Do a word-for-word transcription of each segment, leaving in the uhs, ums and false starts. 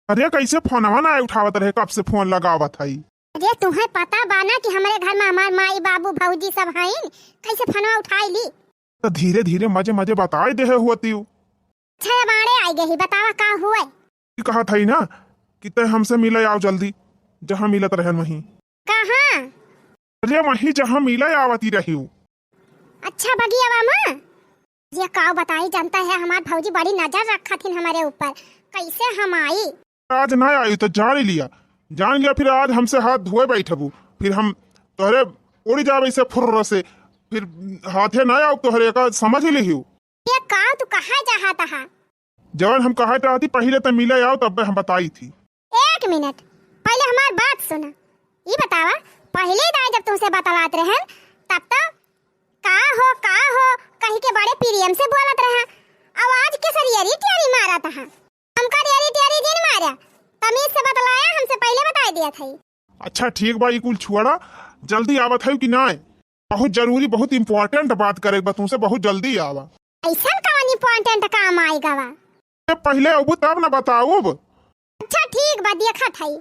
अरे, कैसे फोनवा ना उठावत रहे, कब से फोन लगावत हई। अरे, तुहैं पता बा ना कि हमरे घर मा हमार माई, बाबू, भौजी सब हईन, कैसे फोनवा उठाई ली? तो धीरे धीरे मजे मजे बताई देहे होती। अच्छा, अब आड़े आई गई, बतावा का हुए? ई कहत हई ना कि तै हमसे मिले आव जल्दी, जहाँ मिलत रहन वहीं। कहाँ? अरे, वहीं जहाँ मिले आवती रही। अच्छा, बगियावा मा? ये काव बताई, जानता है, हमार भौजी बड़ी नजर रखत हिन हमरे ऊपर, कैसे हम आई? आज ना आई तो जान लिया, जान लिया, फिर आज हमसे हाथ धोए बैठबू, फिर हम तोहरे उड़ जाबे से फुर्र से, फिर हाथे ना आउ तोहरे का, समझ लिहियो। ये काव तू कहाँ चाहत हा? जवन हम कहत रहती, पहिले त मिले आव, तब हम बताई थी। एक मिनट, पहिले हमार बात सुना। ई बतावा, पहिले दाई जब तुमसे बतलात रहन, तब तो का हो, का हो, कही के बड़े प्रेम से बोलत रहा। अब आज के सरियरी टियरी मारत हा। हमका टियरी टियरी जिन मारा, तमीज से बतलाया, हमसे पहिले बताई दिया था। अच्छा ठीक बा, ई कुल छुआड़ा, जल्दी आवत है कि नाय? बहुत जरूरी, बहुत important बात करे के बा तुमसे, बहुत जल्दी आवा। ऐसन कवन important काम आई गवा? ए, पहिले अबू तब न बताउब। अच्छा ठीक बा, देखत हई।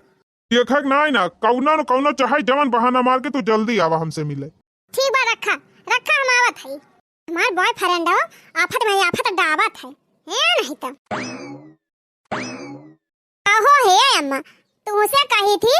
देखक नाई ना, कौनो न कौनो चाहे जवन बहाना मार के तू जल्दी आवा हमसे मिले। ठीक बा, रखा, रखा, हम आवत हई। हमार boyfriend हो, आफत में आफत डावत है, है नहीं तो। अहो हे अम्मा, तुमसे कही थी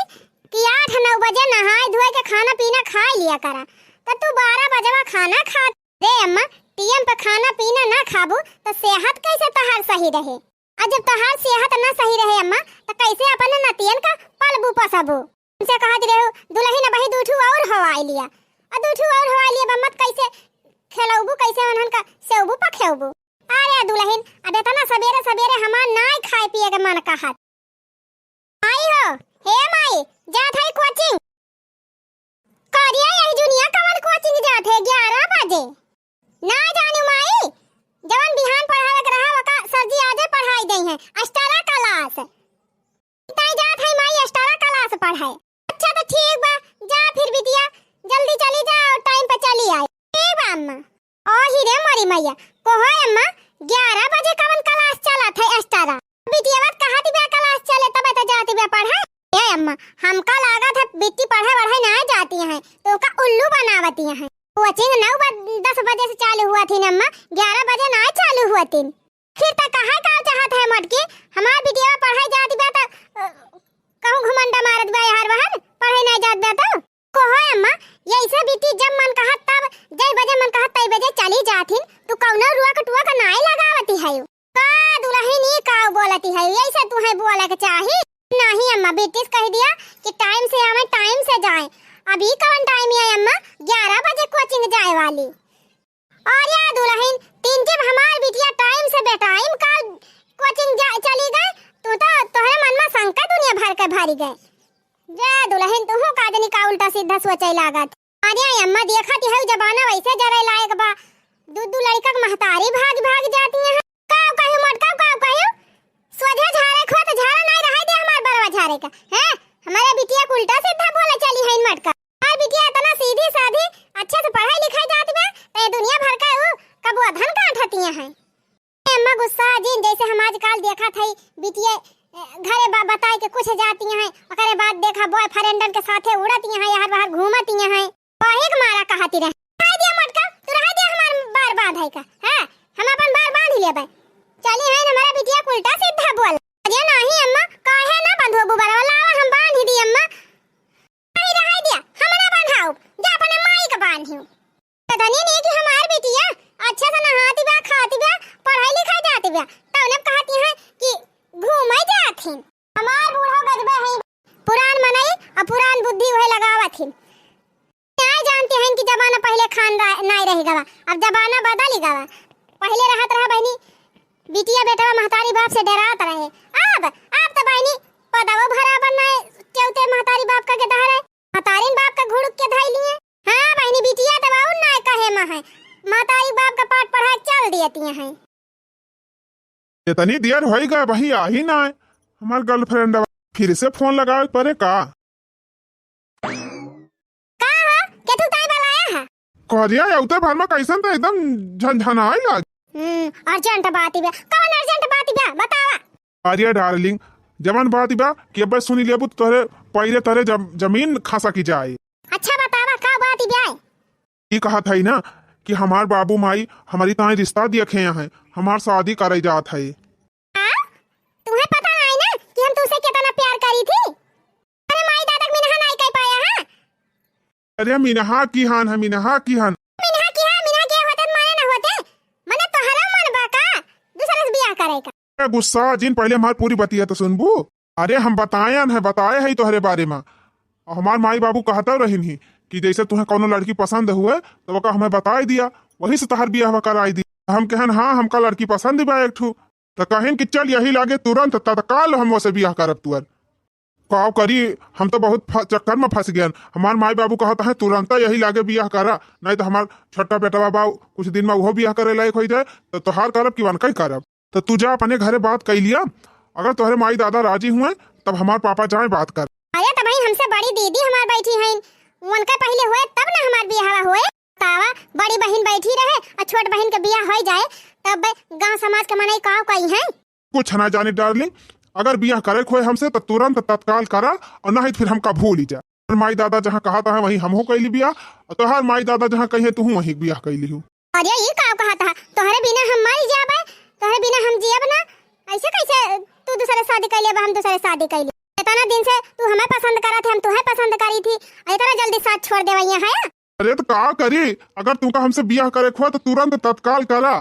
कि आठ नौ बजे नहाए धोए के खाना पीना खाए लिया करा, तो तू बारह बजवा खाना खा। रे अम्मा, time पे खाना पीना ना खाबू तो सेहत कैसे तोहार सही रहे? और जब तोहार सेहत ना सही रहे अम्मा, तो कैसे अपने नतियन का पलबू पसबू? तुमसे कहत रहे हो, दुल्हन अबही दू ठू और हवाई लिया, और दू ठू और हवाई लिया बा, मत कैसे खेलौबू, कैसे उन्हन का सेवबू पखेवबू? अरे दुल्हन, अब इतना सबेरे सबेरे हमार नाई खाए पिए के मन कहत। आई हो, हे माई, जात है coaching। करिया यही जुनिया कवन coaching जात है ग्यारह बजे? ना जानू माई, जवन बिहान पढ़ावे के रहा ओका सर जी आजे पढ़ाई दई है, extra class। ताई जात है माई, extra class पढ़ाए। अच्छा तो ठीक बा, जा फिर बिटिया, जल्दी चली जा और time पे चली आई। ठीक बा अम्मा। ओ ही रे मोरी मैया, कोहो अम्मा, ग्यारह बजे कवन class चलत है extra? बिटिया बात कहा थी बा class चले तब तो जाती बा पढ़ाए। ए अम्मा, हमका लागत है बिट्टी पढ़े वढ़े ना जाती हैं, तो का उल्लू बनावती हैं। Coaching नौ बज-, दस बजे से चालू हुआ थी ना अम्मा, ग्यारह बजे ना चालू हुआ थी। फिर त कहा का चाहत है मोटकी, हमार बिटिया पढ़ाई जात बा त, अ, कहूँ घुमंडा मारत बा यार बहन, पढ़ाई नहीं जात बा त। कोहो अम्मा, यैसे बिट्टी जब मन कहत तब, जय बजे मन कहत तय बजे चली जात हिन, तू कौनो रुआ के टुआ के नाई लगावती है। का दुल्हन ई का बोलती है, यैसे तुहे बोले के चाही? नहीं अम्मा, बिट्टी से कह दिया कि time से आवे, time से जाए। अभी कौन time है अम्मा, ग्यारह बजे coaching जाए वाली। अरे दुल्हन, तीन जब हमार बिटिया time से बेटाइम काल coaching जा, चली गए, तू तो, तोहरे मन में शंका दुनिया भर के भरी गए। जा दुल्हन, तुहू का जनी का उल्टा सीधा सोचे लागत। अरे अम्मा, देखत है जमाना वैसे जरे लायक बा, दू दू लड़का के महतारी भाग भाग जाती हैं। का कहियो मोटका, का कहियो? सोझे झारे खोत झारा नहीं रहे दे हमार बरवा झारे का, हैं? हमारे बिटिया के उल्टा सीधा बोले चली है मोटका। हमार बिटिया इतना सीधी साधी, अच्छे से पढ़ाई लिखाई जात बा, तो ये दुनिया भर का ऊ कबो अधन का ठतिया है। ए अम्मा गुस्सा जिन, जैसे हम आजकल देखत है बिटिया, ए, घरे बा-, बताए के कुछ जाती हैं, ओकरे बाद देखा boyfriendन के साथे उड़ती हैं, यहाँ बाहर घूमती हैं। काहे के मारा कहती रहे? रह दिया मोटका, तू रह दिया हमार बार बांध है का, हैं? हम अपन बार बांध लेबे। चली है हमारा बिटिया के उल्टा सीधा बोल। अरे नहीं अम्मा, काहे ना बंधोबू बरवा, लावा हम बांध ही दी अम्मा। नहीं रह दिया, हम ना बंधाओ, जा अपने माई के बांधियो। पता नहीं, नहीं कि हमार बिटिया अच्छा से नहाती बा, खाती बा, पढ़ाई लिखाई जाती बा, तब ना कहती हैं कि घूमे जात हिन। हमार बूढ़ा गजबे हैं, पुरान मनई और पुरान बुद्धि वही लगावत हिन। नाय जानती हैं कि जमाना पहले खान रा-, नाय रह गवा, अब जमाना बदल गवा। पहले रहत रहा बहनी, बिटिया बेटवा महतारी बाप से डरात रहे, अब, अब तो बहनी पदवो बराबर नाय, चलते महतारी बाप का के डहरे, महतारिन बाप का घुड़ुक के धई लिए। हाँ बहनी, बिटिया तो बाउन नाय कहे मा है, महतारी बाप का पाठ पढ़ाई चल दियती हैं। इतनी देर होई गए, वही आ ही ना है हमार girlfriend। फिर से फोन लगावे के पड़े का? का हो? केथू ताई बलाया है? करिया, अवते भर में कैसन तो एकदम झनझनाए लाग। हम्म, urgent बात बा। कौन urgent बात बा? बतावा। अरे darling, जवन बात बा कि अबे सुनी लेबू तो तोहरे पैरे तरे जम-, जमीन खसकी जाए। अच्छा बतावा, का बात बा? ई कहत हई ना कि हमार बाबू माई हमरी ताई रिश्ता देखे हैं, हमार शादी करे जात है। आ? तुम्हें पता नहीं ना कि हम तुमसे कितना प्यार करी थी? अरे माई दादा के मिनहा नहीं कह पाया है। अरे मिनहा की हान है, मिनहा की हान। मिनहा की हान, मिनहा के होते तो माने ना होते। मने तोहरा मन बा का दूसरे से बियाह करे का? ए गुस्सा जिन, पहले हमार पूरी बतिया तो सुनबू। अरे हम बतायन है, बताए है तोहरे बारे में। और हमार माई बाबू कहता रहिन ही कि जैसे तुहें कौनो लड़की पसंद हुए तो ओका हमें बताई दिया, वही से तोहार बियाह कराई दी। हम कहन हाँ, हमका लड़की पसंद बा एक ठू। तो कहिन कि चल यही लागे तुरंत तत्काल हम ओसे बियाह करब तुअर। का करी, हम तो बहुत फ-, चक्कर में फंस गयन। हमार माई बाबू कहत हैं तुरंत यही लागे बियाह करा, नहीं तो हमार छोटा बेटवा बा कुछ दिन में उहो बियाह करे लायक हो जाए, तो तोहार करब कि वनका ही करब। तो तू जा अपने घरे बात कई लिया, अगर तोहरे माई दादा राजी हुए तब हमार पापा जाए बात कर। अरे तो भाई हमसे बड़ी दीदी हमार बैठी हैं, उनका पहले हुए तब ना हमार बियाह हुए। तावा बड़ी बहिन बैठी रहे और छोट बहिन के बियाह हो जाए तब गांव समाज के मनई का कही हैं। कुछ ना जानी डार्लिंग, अगर बियाह करे खोए हमसे तो तुरंत तत्काल करा और नहीं तो फिर हमका भूल ही जा। और माई दादा जहाँ कहता है वहीं हमहू कैली बियाह, और तोहार माई दादा जहाँ कही है तुहू वहीं बियाह कैली हूँ। अरे ई का कहत हा? तोहरे बिना हम मर जाबे, तोहरे बिना हम जियब ना। ऐसे कैसे तू दूसरे शादी कैले बा, हम दूसरे शादी कैली? इतना दिन से तू हमें पसंद करत है, हम तुहे पसंद करी थी, और इतना जल्दी साथ छोड़ देवैया है? अरे तो का करी, अगर तुमका हमसे बियाह करे खोए तो तुरंत तत्काल करा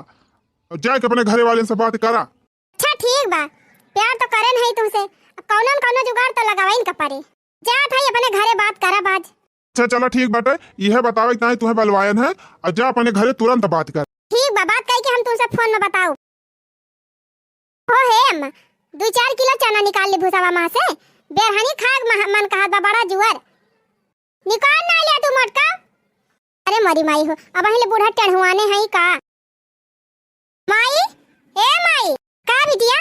और जाके अपने घरे वाले से बात करा। अच्छा ठीक बा, प्यार तो करे नहीं तुमसे, अब कौनो न कौनो जुगाड़ तो लगावइन का पड़े। जात है अपने घरे बात करब आज। अच्छा चला ठीक बाटे, यह बतावे के ताई तुहे बलवायन है, और जा अपने घरे तुरंत बात कर। ठीक बा, बात करके हम तुमसे फोन में बताऊ। हो हे अम्मा, दो चार किलो चना निकाल ली भूसावा माँ से, बेरहनी खाग मह-, मन कहत बा बड़ा जुअर। निकाल ना लिया तू मोटका। अरे मोरी माई हो, अब अहिले बूढ़ा टेढ़ुआने हैं का? माई, ए माई, का बिटिया,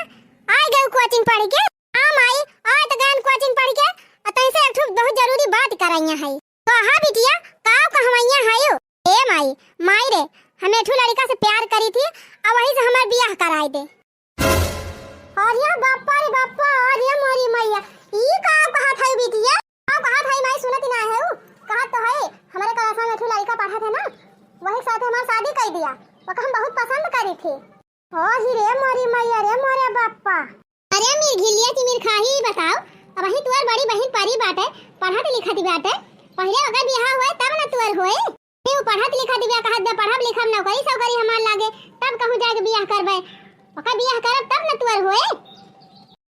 आय गयू कोचिंग पढ़ के? हाँ माई, आय तो गयन कोचिंग पढ़ के, और तैसे एक ठो बहुत जरूरी बात कराइया है। कहा बिटिया, का कहवैया है यो? ए माई, माई रे, हम एठू लड़का से प्यार करी थी, और वही से हमार बियाह कराई दे। अरे बाप्पा रे बाप्पा, अरे मोरी मैया, ई का कहत है बिटिया? का कहत है माई, सुनत ना है उ? कहत तो है, हमारे क्लास में एठू लड़का पढ़त है ना, वही के साथ हमार शादी कर दिया, ओका हम बहुत पसंद करी थी। ओ ही रे मोरी मैया रे मोरे बाप्पा। अरे मिर्घिलिया चिमिर खाही, बताओ, अबहीं तुअर बड़ी बहिन परी बाटे, पढ़त लिखत बाटे, पहिले ओकर बियाह होए तब न तुअर होए। फिर उ पढ़त लिखत बिया, कहत बा पढ़ब लिखब, नौकरी सौकरी हमार लागे, तब कहूँ जाके बियाह करबे, ओकर बियाह करब तब न तुअर होए।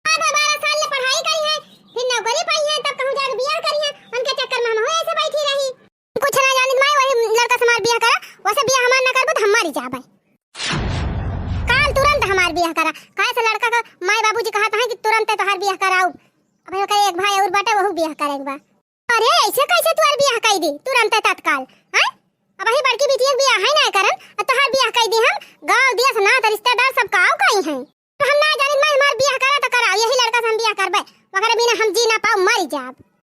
बारह साल ले पढ़ाई करी है, फिर नौकरी पाई है, तब कहूँ जाके बियाह करी है, उनके चक्कर में हम हो ऐसे बैठी रही। कुछ ना जानित माई, वही लड़का से हमार बियाह करा, वैसे बियाह हमार ना करबू तो हम मरी जाबे। काल तुरंत हमार बियाह करा, काहे से लड़का का माई बाबूजी कहत हैं कि तुरंत तोहार बियाह कराऊ। अब ओकर एक भाई और बाटे, वहू बियाह करे के बा। अरे ऐसे कैसे तोहार बियाह कई दी तुरंत तत्काल, हैं? अबहीं बड़की बिटिया के बियाह है ना करन, अब तोहार बियाह कई दी हम, गाँव देश नात रिश्तेदार सब का कही हैं। हम ना जानित माई, हमार बियाह करा तो कराओ, यही लड़का से हम बियाह करबे, ओकरे बिना हम जी ना पाऊ, मरी जाब।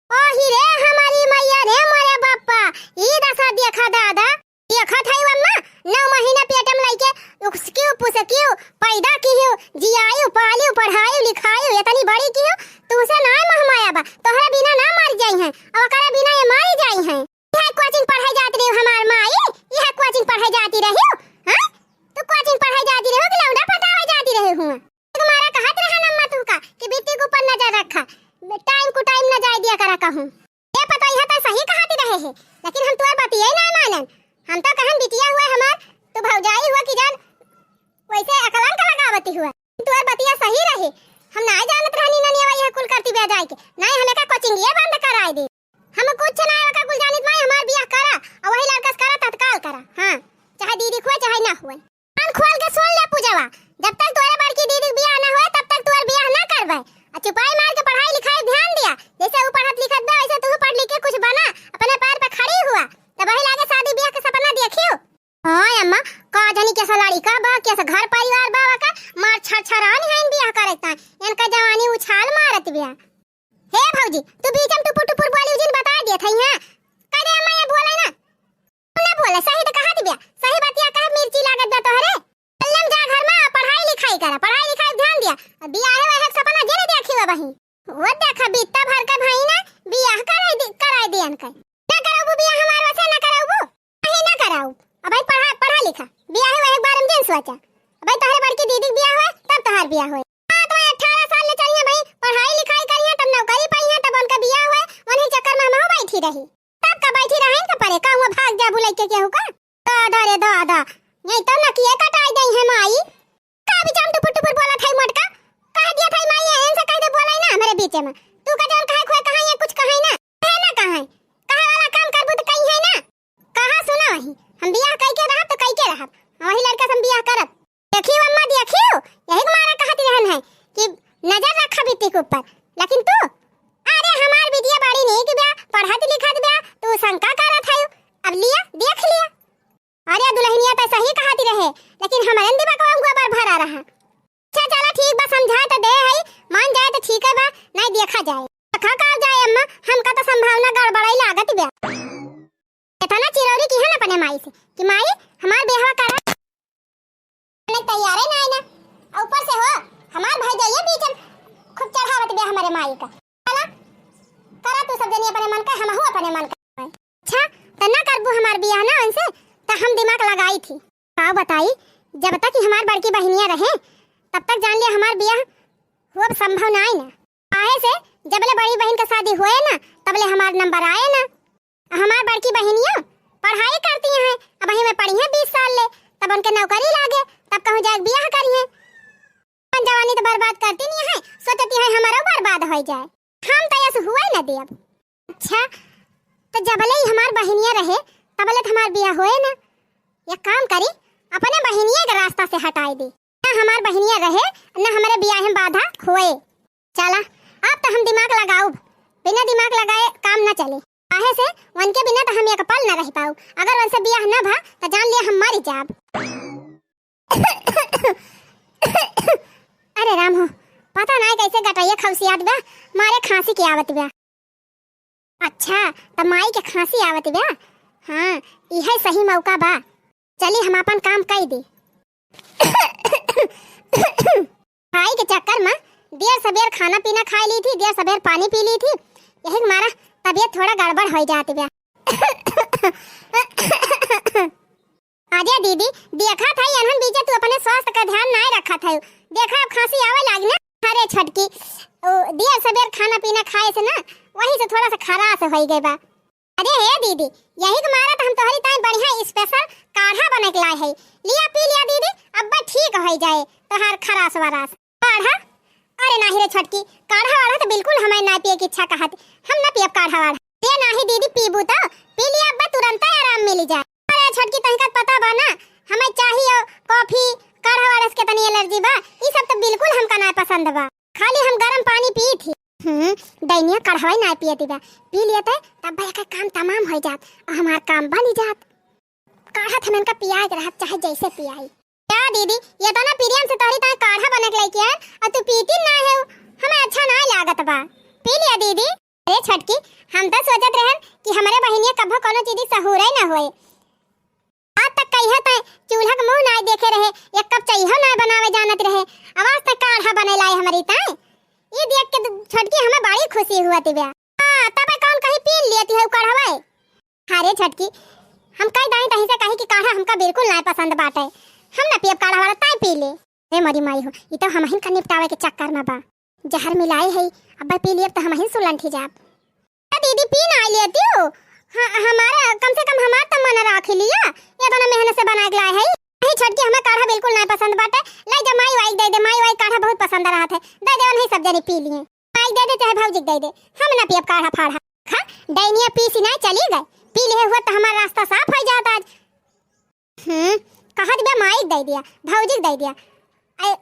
ओही रे हमारी मैया रे मोरे बाप्पा, ई दशा देखा दादा, देखत है अम्मा, नौ महीना पेट में लइके उसकियो पुसकियो पैदा कियो, जियायो पालियो पढ़ायो लिखायो इतनी बड़ी कियो, तुमसे ना महमाया बा, तोहरे बिना ना मर जाई हैं, अब ओकरे बिना ये मारी जाई हैं। यह कोचिंग पढ़े जाती रही हमार माई, यह कोचिंग पढ़े जाती रही हो, हाँ? तू कोचिंग पढ़े जाती रही हो कि लौंडा पटावे जाती रही हूँ? तुम्हारा कहत रहा अम्मा तुमका कि बिटिया के ऊपर नजर रखा, टाइम को टाइम न जाए दिया करा कहूँ। ये पता यह तो सही कहती रहे है, लेकिन हम तुअर बतिया ही ना मानन। हम तो कहन बिटिया हुआ हमार, तू भौजाई हुआ कि जान वैसे अकलन का लगावती हुआ। तुअर बतिया सही रहे, हम ना जानत रहनी ननिया यह कुल करती बे जाए के, ना हमें का कोचिंग ये बंद कराए दे। हम कुछ ना ओका कुल जानित माई, हमार बियाह करा, और वही लड़का से करा, तत्काल करा। हाँ, चाहे दीदी हुए चाहे ना हुए। कान खोल के सुन ले पूजवा, जब तक तोरे बड़की दीदी के बियाह ना होए तब तक तोर बियाह ना करबे। आ चुपाई मार के पढ़ाई लिखाई ध्यान दिया, जैसे उ पढ़त लिखत बा वैसे तू पढ़ लिख के कुछ बना, अपने पैर पे खड़ी हुआ, तब वही लागे शादी बियाह के सपना देखियो। हाँ अम्मा, का जानी कैसा लड़का बा, कैसा घर परिवार बा, का मार छरछरानी है इन बियाह करे ताई, इनका जवानी उछाल मारत बिया। हे भौजी, तू बीच में टुपुर टुपुर बोली जिन बता दिए थे यहाँ। कह दे अम्मा ये बोले ना। तू ना बोले, सही तो कहा दिया, सही बतिया कहे मिर्ची लागत बा तोहरे। कल्लम जा घर में पढ़ाई लिखाई करा, पढ़ाई लिखाई ध्यान दिया। अब बियाहे वाहे के सपना जे नहीं देखी हुआ वही। वो देखा, बित्ता भर के भाई ना बियाह कराई दे, कराई दियन के। ना करउबू बियाह हमार वसे, ना करउबू। नहीं, ना कराऊ। अबही पढ़ा, पढ़ा लिखा। बियाह है, एक बार में जिन सोचा। अबही तोहरे बड़की दीदी के बियाह होए, तब तोहार बियाह होए। हाँ, तो अठारह साल ले चलिए भाई, पढ़ाई लिखाई करिए, तब नौकरी पाइए, तब उनका बियाह होए, उन्हीं चक्कर में हमहू बैठी रही। तब का बैठी रहे इनका परे, का हुआ भाग जा बुलाई के केहू का? दादा रे दादा, यही तो नकिए कटाई गई है माई। का बिचाम टुपुर टुपुर बोलत है मोटका? कह दिया था माई, इनसे कह दे बोलाई ना हमरे बीच में। तू का जौन कहे खोए कहा, ये कुछ कहे ना। कहे ना कहे। कहे वाला काम करबू तो कही है ना। कहा सुना वही, हम बियाह कई के रहब तो कई के रहब। वही लड़का से हम बियाह करब। देखियो अम्मा, देखियो, यही के मारा कहत रहन है कि नजर रखा बिट्टी के ऊपर। लेकिन तू, अरे हमार बिटिया बड़ी नीक बा, पढ़त लिखत बा, तू शंका करत है। अब लिया, देख लिया। अरे दुल्हनिया तो सही कहती रहे, लेकिन हमारे दिमाग में गोबर भरा रहा। अच्छा चला ठीक बा, समझा तो दे है, मान जाए तो ठीक है बा, नहीं देखा जाए। देखा का जाए अम्मा, हमका तो संभावना गड़बड़ाई लागत बा। इतना चिरौरी की है ना अपने माई से कि माई हमार बियाह करा, नहीं तैयार है ना, ना। और ऊपर से हो हमार भाई जाइए बीच में खूब चढ़ावत बा हमारे माई का। चला करा तू सब जनी अपने मन का, हमहू अपने मन का। अच्छा, त ना करबू हमार बियाह ना उनसे, त हम दिमाग लगाई थी। का बताई, जब तक कि हमार बड़की बहिनिया रहे, तब तक जान लिया हमार बियाह हुआ संभव ना आए ना। काहे से जबले बड़ी बहिन का शादी होए ना, तबले हमार नंबर आए ना। हमार बड़की बहिनिया पढ़ाई करती हैं, अब वहीं में पढ़ी हैं बीस साल ले, तब उनके नौकरी लागे, तब कहूँ जाए बियाह करी हैं। अपन जवानी तो बर्बाद करती नहीं है, सोचती है हमारा बर्बाद हो जाए। हम तो ऐसे हुए न देब। अच्छा, तो जबले ही हमार बहिनिया रहे, तबले तो हमार बियाह होए ना। एक काम करी, अपने बहिनिया के रास्ता से हटाए दे, ना हमार बहिनिया रहे, ना हमारे बियाह में बाधा होए। चला, अब तो हम दिमाग लगाउब, बिना दिमाग लगाए काम ना चले। काहे से उनके बिना तो हम एक पल ना रह पाऊ। अगर उनसे बियाह ना भा, तो जान लिया हम मर जाब। अरे राम हो, पता नाय कैसे गटैया खौसियात बा, मारे खांसी के आवत बा। अच्छा, त माई के खांसी आवत बा? हाँ, इहे सही मौका बा। चली हम आपन काम कई दी। खाई के चक्कर में देर सबेर खाना पीना खाई ली थी, देर सबेर पानी पी ली थी, यही के मारा तबीयत थोड़ा गड़बड़ हो जात बा। अरे दीदी, देखा था अनहन बीजे तू अपने स्वास्थ्य का ध्यान नाय रखत है। देखा अब खांसी आवे लागी ना। अरे छोटकी, ओ, देर सबेर खाना पीना खाए से ना, वही से थोड़ा सा खराश होई गए बा। अरे हे दीदी, यही के मारा तो हम तोहरी ताई बढ़िया special काढ़ा बने के लाए है। लिया पी लिया दीदी, अब ठीक हो जाए तोहार खराश वराश। काढ़ा? अरे नाही रे छोटकी, काढ़ा वाढ़ा तो बिल्कुल हमें ना पिए की इच्छा कहत। हम ना पियब काढ़ा वाढ़ा। अरे नाही दीदी, पीबू तो पी लिया, अब्बा तुरंत आराम मिल जाए। अरे छोटकी, तनिका पता बा ना, हमें चाही हो कॉफी, काढ़ा वाढ़ा से कितनी allergy बा, ई सब तो बिल्कुल हमका ना पसंद बा। खाली हम गरम पानी पी थी। हम्म, दैनिया काढ़वा ना पिए दिबा, पी लिए ते तब भाई का काम तमाम हो जात और हमार काम बन जात। काढ़ा था इनका पियाए के रहत, चाहे जैसे पियाई। क्या दीदी, ये तो ना प्रियम से तोहरी ताई काढ़ा बने के लेके आए और तू पीती ना है, हमें अच्छा ना लागत बा। पी लिया दीदी। अरे छोटकी, हम तो सोचत रहन कि हमरे बहिनिया कभो कोनो चीज सहूरे ना होए। आज तक कहिया ताई चूल्हा के मुंह ना देखे रहे, एक कप चाय ना बनावे जानत रहे, आवाज तक काढ़ा बने लाई हमारी ताई। ये देख के तो छोटकी हमें बड़ी खुशी हुआ थी बे। हाँ, तब कौन कहीं पी लेती है काढ़वा। अरे छोटकी, हम कह दाई तही से कही कि काढ़ा हमका बिल्कुल ना पसंद बाटे, हम ना पियब काढ़ा वाला, ताई पी ले। ए मोरी माई हो, ई तो हमहिन का निपटावे के चक्कर में बा। जहर मिलाए है, अब पी लियब तो हमहिन सुलंठी जाब। ए दीदी, पी ना लेती हो? हाँ, हमारा, कम से कम हमार तो मन राख लिया, ये तो ना मेहनत से बना के लाए है। नहीं छोटकी, हमें काढ़ा बिल्कुल ना पसंद बाटे। ले जा माई वाई दे दे, माई वाई काढ़ा बहुत पसंद रहत है, दे दे उन्हें सब जने पी लिए। माई दे दे चाहे भौजी दे दे, हम ना पियब काढ़ा फाढ़ा। खा, डैनिया पी सी ना चली गए, पी लिहे हुआ तो हमार रास्ता साफ हो जात आज। हम्म, कहत बा माई दे दिया, भौजी दे दिया। ए,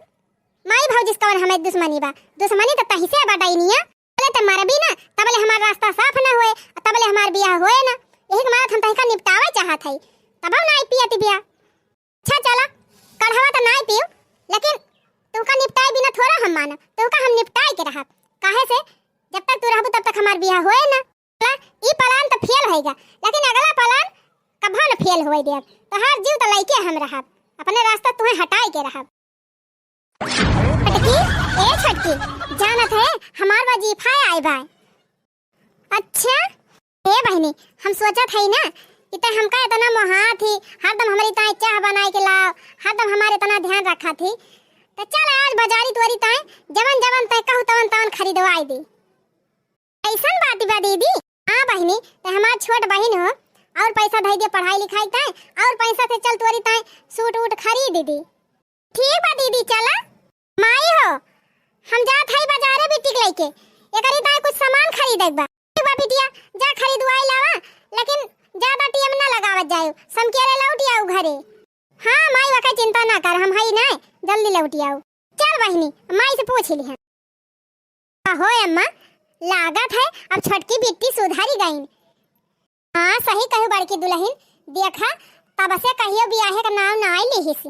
माई भौजी से कवन हमें दुश्मनी बा? दुश्मनी तो तही से बा डैनिया। तबले ते मरबी ना, तबले हमार रास्ता साफ ना होए, तबले हमार बियाह होए ना। यही के मारत हम तहिका निपटावे चाहत हई, तब हम ना पियत बिया। अच्छा चला, कढ़वा तो ना पीऊ, लेकिन तुमका निपटाए बिना थोड़ा हम माना, तुमका हम निपटाए के रहब। काहे से जब तक तू रहबू तब तक हमार बियाह होए ना। चला, ई plan तो fail होएगा, लेकिन अगला plan कभो न fail होए देब। तोहार जीव तो लइके हम रहब, अपने रास्ता तुहे हटाए के रहब। छोटकी, ए छोटकी, जानत है, हमार वजीफा आए बा। अच्छा? ए बहिनी, हम सोचत हई ना कि तै हमका इतना मोहात ही, हरदम हमरी ताई चाह बनाए के लाओ, हरदम हमार इतना ध्यान रखत ही, त चल आज बाजारी तोरी ताई जवन जवन तै कहू तवन तवन खरीदवाई दी। ऐसन बात बा दीदी? हाँ बहिनी, तै हमार छोट बहिन हो, और पैसा धई दे पढ़ाई लिखाई ताई, और पैसा से चल तोरी ताई सूट वूट खरीद दी। ठीक बा दीदी, चला। माई हो, हम जात हई बाजारे बिट्टी के लइके, एकरी ताई कुछ सामान खरीदे के बा। ठीक बा बिटिया, जा खरीदवाई लावा, लेकिन ज्यादा टेम ना लगावत जायो, समकेरे लौट आओ घरे। हाँ माई, वका चिंता ना कर, हम हई ना, जल्दी लौट आओ। चल बहिनी, माई से पूछ लिहन। अहो अम्मा, लागत है अब छोटकी बिट्टी सुधरी गईन। हाँ, सही कहू बड़की दुलहिन, देखा, तब से कहियो बियाहे का नाव ना आई लिहिस।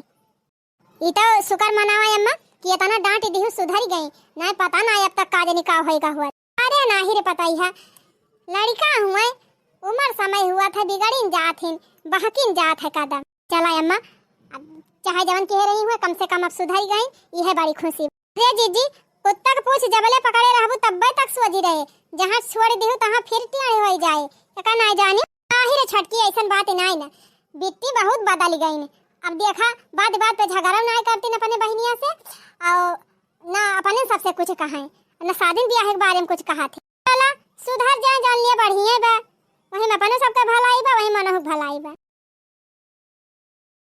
ई तो शुक्र मनावा अम्मा कि इतना डांट दिहु सुधरी गई, नहीं पता ना अब तक का जानी का होएगा हुआ। अरे नाही रे पतैया, लड़िका हुए, उमर समय हुआ था, बिगड़िन जात हिन, बहकिन जात है कदम। चला अम्मा, अब चाहे जवन कहे रही हुए, कम से कम अब सुधरी गई, यह बड़ी खुशी। रे जीजी, कुत्ता के पूछ जबले पकड़े रहबू तब्बे तक सोझी रहे, जहाँ छोड़ दिहु तहाँ फिर टेढ़ होई जाए, एका नाई जानी। आही रे छोटकी, ऐसन बात नाई ना, बिट्टी बहुत बदल गई न। अब देखा, बात बात पे झगड़ा नाई करती न अपने बहिनिया से, और ना अपने सबसे कुछ कहा है, ना शादी ब्याह के बारे में कुछ कहा थे। चला, सुधर जाए, जान लिया बढ़िया बा, वही में अपने सबका भलाई बा, वही मनहु के भलाई बा।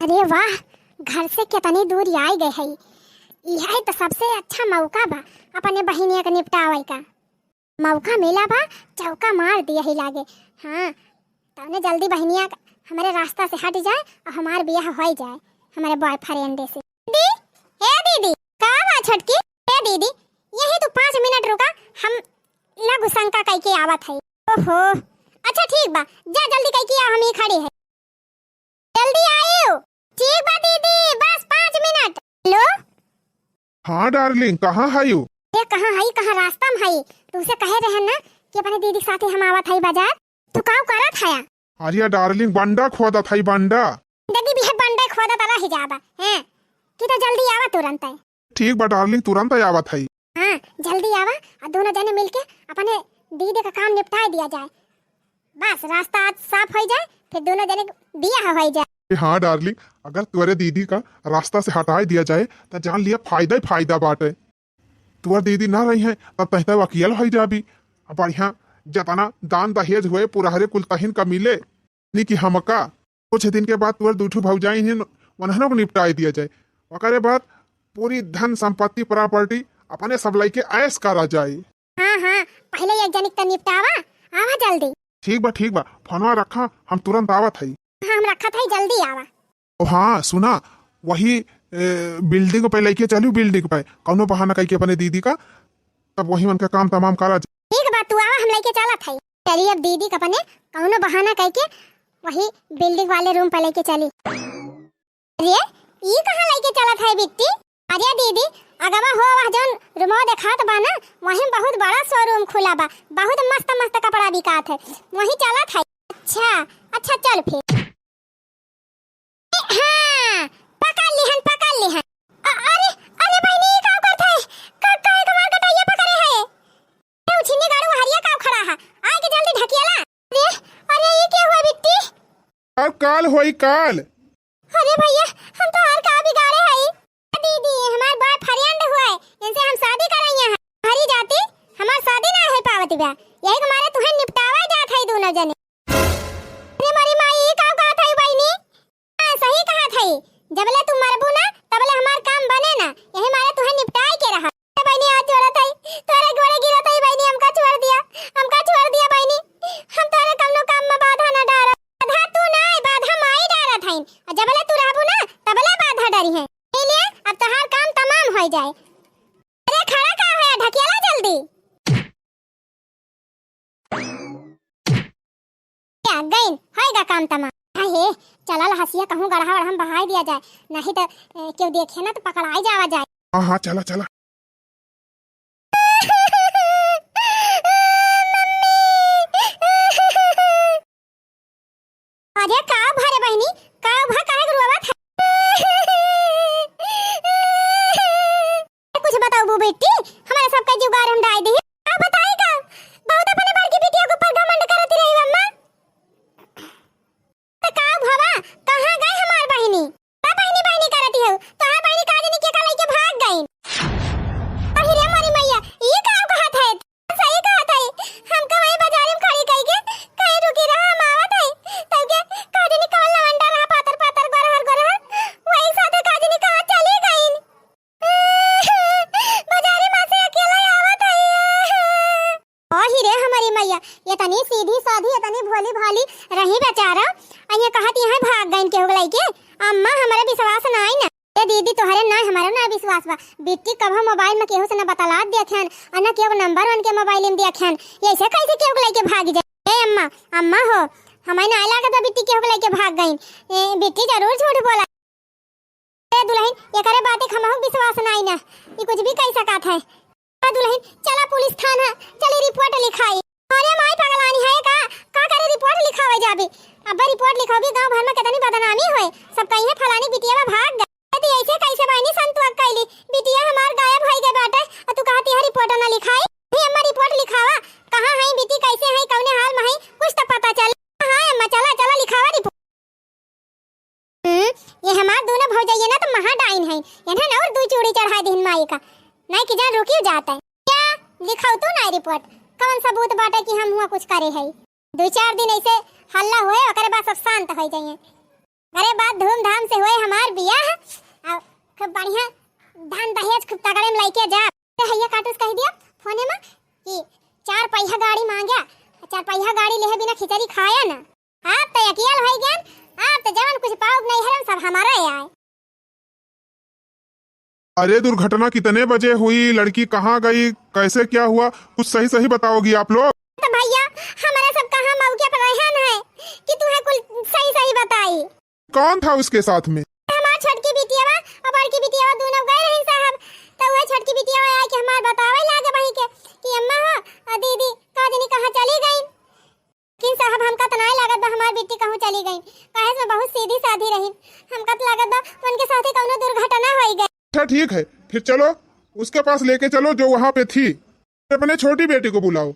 अरे वाह, घर से कितनी दूर आई गए है, यह तो सबसे अच्छा मौका बा अपने बहिनिया के निपटावे का। मौका मिला बा, चौका मार दिया ही लागे। हाँ, तौने जल्दी बहिनिया हमारे रास्ता से हट जाए और हमार बियाह हो जाए हमारे बॉयफ्रेंड से। दीदी, हे दीदी, का बा छोटकी? हे दीदी, यही तो पाँच मिनट रुका, हम लघु शंका कई के आवत है। ओहो, अच्छा ठीक बा, जा जल्दी कई के आ, हम ही खड़े हैं। जल्दी आइयो। ठीक बा दीदी, बस पाँच मिनट। हेलो। हाँ डार्लिंग, कहाँ हयू? ए, कहाँ हई, कहाँ रास्ता में हई? तुमसे कहे रहे ना कि अपने दीदी के साथे हम आवत हई बाजार। तू काऊ करत हया? अरे डार्लिंग, बंडा खोदत हई, बंडा। देखी भी है, बंडा खोदत रह जाबा, हैं? कि तो जल्दी आवा तुरंत है। ठीक बा डार्लिंग, तुरंत आवत हई। हाँ, जल्दी आवा और दोनों जने मिलके अपने दीदी का काम निपटाए दिया जाए। बस रास्ता आज साफ हो जाए, फिर दोनों जने के बियाह हो जाए। ए हाँ डार्लिंग, अगर तोरे दीदी का रास्ता से हटाए दिया जाए, तो जान लिया फायदा ही फायदा बाटे। तोर दीदी ना रही है, तब तहते वकील हो जाबी। अब बढ़िया, जितना दान दहेज हुए, पुरहरे कुल तहिन का मिले। नी कि हमका कुछ दिन के बाद तोर दू ठो भौजाई हिन, उन्हनों को निपटाए दिया जाए। ओकरे बाद पूरी धन संपत्ति प्रॉपर्टी अपने सब लइके ऐश करा जाए। हाँ, हाँ, पहले एक जनिक त निपटावा, आवा जल्दी। ठीक बा, ठीक बा, फोनवा रखा, हम तुरंत आवत हई। हाँ, हम रखत हई, जल्दी आवा। ओ हाँ, सुना, वही, ए, बिल्डिंग पे लइके चलू, बिल्डिंग पे कौनो बहाना कइके अपने दीदी का, तब वही उनका काम तमाम करा जाए। ठीक बा, तू आवा, हम लइके चलत हई। चली अब दीदी का अपने कौनो बहाना कइके वही बिल्डिंग वाले रूम पे लइके चली। अरे, ई कहाँ लइके चलत है बिट्टी? अरे दीदी, अगवा हो वह जौन रूमवा देखात बा ना, वहीं बहुत बड़ा शोरूम खुला बा, बहुत मस्त मस्त कपड़ा बिकात है, वहीं चलत है। अच्छा, अच्छा चल फिर। हाँ, पकड़ लिहन, पकड़ लिहन। अ-, अरे, अरे बहिनी, ई का करत है? का, काहे हमार कटैया पकड़े है? ए, उछिन्नी गाड़ू हरिया का खड़ा है? आए के जल्दी ढकियाला। अरे, अरे, ई के हुआ बिट्टी? अब काल होई काल। अरे भैया, हम तोहार का बिगाड़े हई? दीदी, हमार बॉयफ्रेंड हुए, इनसे हम शादी करइया है। हरी जाति, हमार शादी ना हो पावत बा, यही के मारे तुहे निपटावा जात हई दोनों जने। अरे मोरी माई, ई का कहत हई बहिनी? हाँ, सही कहत हई, जबले तू मरबू ना, तबले हमार काम बने ना, यही मारे तुहे निपटाए के रहा। ए बहिनी, हाथ जोड़त हई, तोरे गोड़े गिरत हई बहिनी, हमका छोड़ दिया, हमका छोड़ दिया बहिनी, हम तोरे कौनो काम में बाधा ना डारब। बाधा तू ना, बाधा माई डारत हईन, और जबले तू रहबू ना, तबले बाधा डरी है। ले, अब तोहार काम तमाम हो जाए। अरे खड़ा का है, ढकेला जल्दी। क्या गइन, होएगा काम तमाम। हाय हे, चला ला हसिया कहूँ गढ़ा वढ़ा में बहाई दिया जाए, नहीं तो, ए, केहू देखे ना तो पकड़ाई जावा जाए। हाँ, हाँ, चला, चला। अरे का भा रे बहिनी, का भा, काहे के रोवत है? कुछ बताओ बू बेटी, हमारे सबका जुगाड़ हम डाइ दिही। का बताई का, बहुत अपने बड़की बिटिया के ऊपर घमंड करती रही अम्मा। त का भवा, कहाँ गई हमार बहिनी? का बहिनी बहिनी करती हो? तोहार बहिनी का जानी केका लइके भाग गई। अरे रे मोरी मैया, ई का कहत है? सही कहत है। हम कहीं बाजार में खड़ी कई के कहीं रुकी रहा, हम आवत है। तब के का जानी कौन लवंडा रहा, पातर पातर, गोरहर गोरहर, वही साथे का जानी कहाँ चली गई। बाजारे में से अकेला आवत है। ओ ही रे हमारी मैया, ये तनी सीधी साधी, ये तनी भोली भाली रही बेचारा। आ ये कहत यहाँ भाग गइन केहू के लइके। अम्मा, हमारे विश्वास नाई ना। ए दीदी, तोहरे ना, हमारे ना विश्वास बा। बिट्टी कभो मोबाइल में केहू से ना बतलात देखेन, आ ना केहू नंबर उनके मोबाइल में देखेन। ये ऐसे कैसे केहू के लइके भाग जाए? ए अम्मा, अम्मा हो, हमें ना लागत बा बिट्टी केहू के लइके भाग गइन। ए, बिट्टी जरूर झूठ बोला। ए दुल्हन, एकरे बात एक हमहू विश्वास नाई ना, ई कुछ भी कह सकत है। ए दुल्हन, चला पुलिस थाना, चली रिपोर्ट लिखाई। अरे माई पगलानी है का, का करे रिपोर्ट लिखावे जाबे? अब्बे रिपोर्ट लिखाबी, गांव भर में कितनी बदनामी होए, सब कहिए फलानी बिटिया भाग गई। यदि ऐसे कैसे बहनी संतुआ कैली, बिटिया हमार गायब होई गई बाटे, आ तू कहती है रिपोर्ट ना लिखाई? भी अम्मा रिपोर्ट लिखावा, कहाँ है बिटी, कैसे है, कौने हाल में है, कुछ तो पता चले। हाँ अम्मा, चला चला लिखावा रिपोर्ट। हम्म, ये हमार दोनों भौजइया ना तो महा डाइन है, इन्हें ना और दो चूड़ी चढ़ा दीन माई का, नहीं कि जान रुकी जाता है। क्या लिखाऊ तू ना रिपोर्ट, कौन सबूत बाटे कि हम हुआ कुछ करे है? दो चार दिन ऐसे हल्ला हुए, ओकरे बाद सब शांत हो जाइए। ओकरे बाद धूमधाम से हुए हमार बियाह, और खूब बढ़िया धन दहेज खूब तगड़े में लइके जा। तो हैया काटूस कह दिया फोने में कि चार पहिया गाड़ी मांग्या, चार पहिया गाड़ी लेहे बिना खिचड़ी खाया ना। आप तो अकेल होई गन, आप तो जवन कुछ पाउब नहीं हरन सब हमारा ही आए। अरे, दुर्घटना कितने बजे हुई, लड़की कहाँ गई, कैसे क्या हुआ, कुछ सही सही बताओगी आप लोग? तो भैया, हमारे सब कहाँ मौके पर रहन है कि तुम्हें कुल सही सही बताई। कौन था उसके साथ में? हमार छोटकी बिटियावा और बड़की बिटियावा दोनों गए रही साहब, तो वह छोटकी बिटियावा आए कि हमार बतावे लागे वहीं के कि अम्मा हो और दीदी का जनी कहाँ चली गई। लेकिन साहब, हमका त नाय लागत बा हमार बिट्टी कहूँ चली गई, काहे से बहुत सीधी साधी रही। हमका त लागत बा उनके साथे कौनो दुर्घटना होई गई। अच्छा ठीक है, फिर चलो उसके पास लेके चलो जो वहाँ पे थी। अपने छोटी बेटी को बुलाओ,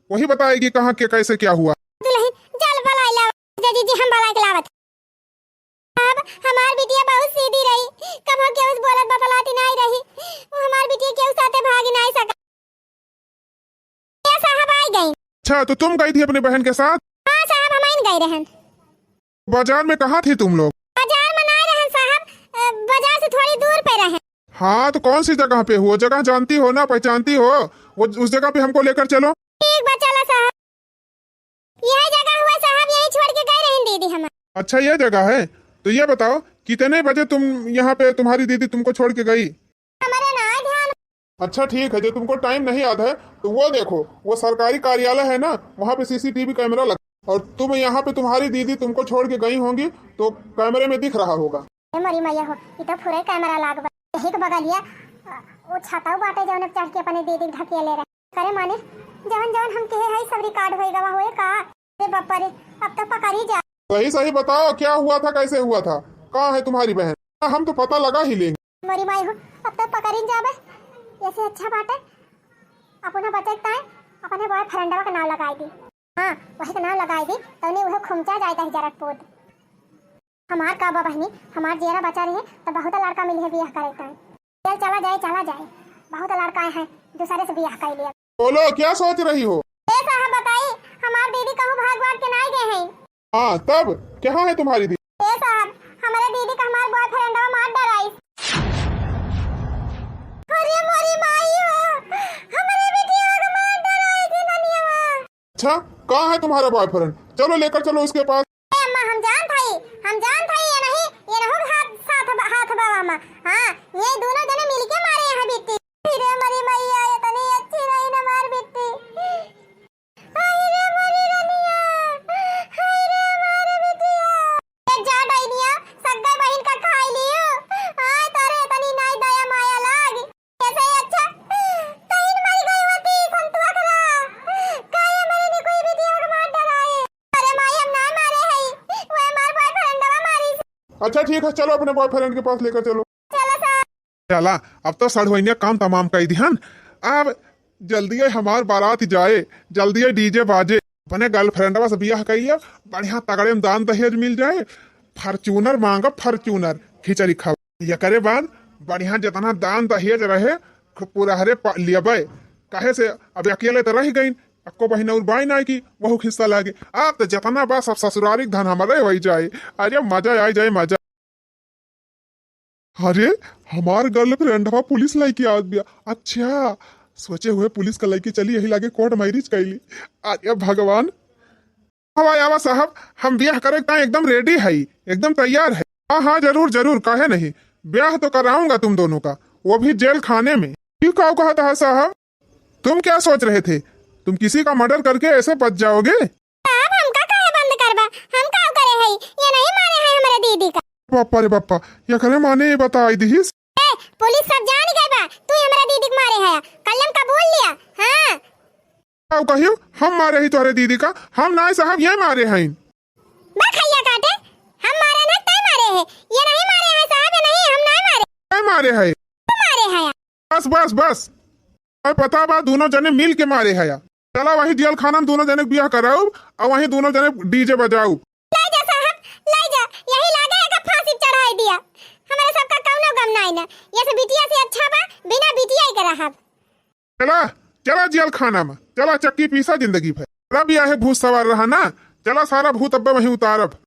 वही बताएगी कहाँ के कैसे क्या हुआ। दुल्हन, चल बुलाई लाओ। जी, जी, जी, हम बुला के लावत। अब हमार बिटिया बहुत सीधी रही, कभो केहू से बोलत बतलाती नाई रही। वो हमार बिटिया केहू साथे भागी नाई सका। ये साहब आई गई। अच्छा, तो तुम गई थी अपनी बहन के साथ? हाँ साहब, हम आइन गई रहन। बाजार में कहाँ थी तुम लोग? बाजार में नाई रहन साहब, अ, बाजार से थोड़ी दूर पे रहन। हाँ, तो कौन सी जगह पे हो? जगह जानती हो ना, पहचानती हो? वो, उस जगह पे हमको लेकर चलो। ठीक बा, चला साहब। यह जगह हुआ साहब, यही छोड़ के गए रही दीदी हमार। अच्छा, ये जगह है, तो ये बताओ कितने बजे तुम यहाँ पे, तुम्हारी दीदी तुमको छोड़ के गई? हमारे ना ध्यान। अच्छा ठीक है, जो तुमको टाइम नहीं याद है तो वो देखो, वो सरकारी कार्यालय है ना, वहाँ पे सीसीटीवी कैमरा लगा, और तुम यहाँ पे, तुम्हारी दीदी तुमको छोड़ के गई होंगी तो कैमरे में दिख रहा होगा। ए मोरी मैया हो, ई तो पूरे कैमरा लाग बा। यही के बगलिया, अ, वो छाताऊ बाटे जौन चढ़ के अपने दीदी के ढकेले रहे। करे माने, जवन जवन हम कहे हई सब रिकॉर्ड होई गवा होए का? अरे बापा रे, अब तो पकड़ी जा। सही सही बताओ, क्या हुआ था, कैसे हुआ था, कहाँ है तुम्हारी बहन? हम तो पता लगा ही लेंगे। मोरी माई हो, अब तो पकड़ी जाबे। ऐसे अच्छा बाटे, अपना बचे ताए अपने बॉयफ्रेंडवा का नाम लगाई दी। हाँ, वही का नाम लगाई दी, तौने वह खुमचा जाए दही जरक पोत। हमार का बा बहनी, हमार जेरा बचा रहे तो बहुत लड़का मिली है बियाह करे ताए। चल, चला जाए, चला जाए, बहुत लड़का है, दूसरे से बियाह कर लिया। बोलो, क्या सोच रही हो? ए साहब बताई, हमार दीदी कहूँ भाग भाग के नाई गए हैं। हाँ, तब कहाँ है तुम्हारी दीदी? ए साहब, हमारे दीदी का हमार बॉयफ्रेंडवा मार डराई। अरे मोरी माई हो, हमारे बिटिया का मार डराई थी ननिया। अच्छा, कहाँ है तुम्हारा बॉयफ्रेंड? चलो, लेकर चलो उसके पास। ए अम्मा, हम जानत हई, हम जानत हई, ये नहीं, ये रहो हाथ, साथ, हाथ बाबा अम्मा। हाँ, ये दोनों जने मिलके मारे यहाँ बिट्टी। अरे मरी मैया, ये तनी अच्छी नहीं ना मार बिट्टी। हाय रे मरी रनिया, हाय रे मार बिटिया। ए जा डाइनिया, सग्गे बहिन का खाई लियो। आय तोरे तनी नाई दया माया लाग। ऐसे ही अच्छा, तहिन मर गई होती संतुआ खरा। काहे मरे ने कोई भी दिया के मार डराए। अरे माई, हम ना मारे हई, वो हमार बॉयफ्रेंडवा मारी। अच्छा ठीक है, चलो अपने बॉयफ्रेंड के पास लेकर चलो। चलो सर। चला, अब तो सड़वैनिया काम तमाम कई दिहन। अब जल्दी हमार बारात जाए, जल्दी डीजे बाजे, अपने गर्लफ्रेंडवा से बियाह कइले, बढ़िया तगड़े में दान दहेज मिल जाए, फॉर्च्यूनर मांगब, फॉर्च्यूनर, खिचड़ी खाओ। एकरे बाद बढ़िया जितना दान दहेज रहे, खूब पूरा हरे पा-, लेबे। काहे से अब अकेले तो रह गइन, अक्को बहिन और बाई नाई की वहू हिस्सा लागे। अब तो जितना बा सब ससुरारी के धन हमारे हो जाए। अरे मजा आ जाए, मजा। अरे, हमार गर्लफ्रेंडवा पुलिस लइके आवत बिया। अच्छा, सोचे हुए पुलिस का लइके चली, यही लागे कोर्ट मैरिज कैली। अरे भगवान। आवा, आवा साहब, हम बियाह करे के ताईं एकदम रेडी हई, एकदम तैयार है। हाँ, हाँ, जरूर, जरूर, काहे नहीं, ब्याह तो कराऊंगा तुम दोनों का, वो भी जेल खाने में। ये का कहत है साहब? तुम क्या सोच रहे थे, तुम किसी का मर्डर करके ऐसे बच जाओगे? साहब, हमका काहे बंद करबा? हम का करे हई? ये नहीं मारे हैं हमरे दीदी का। बापा रे बापा, ये करे माने ये बताई दिहिस। ए, पुलिस सब जान गए बा, तू हमरा दीदी के मारे है। कल्लम कबूल लिया। हाँ। आओ कहियो, हम मारे ही तोहरे दीदी का? हम नाय साहब, ये मारे हैं। बा खैया काटे, हम मारे ना, तय मारे है। ये नहीं मारे हैं साहब, ये नहीं, हम नहीं मारे। तय मारे है। तू मारे है। बस, बस, बस। अब पता बा, दोनों जने मिल के मारे है। चला वही जेल खाना में दोनों जने के बियाह कराउब, और वहीं दोनों जने डीजे बजाउब। लाई जा साहब, लाई जा, यही लागे एका फांसी चढ़ाई दिया। हमारे सबका कौनो गम नाई ना, ये से बिटिया से अच्छा बा, बिना बिटिया ही के रहब। चला, चला जेल खाना में, चला चक्की पीसा जिंदगी भर। चला बियाहे भूत सवार रहा ना, चला सारा भूत अब्बे वहीं उतारब।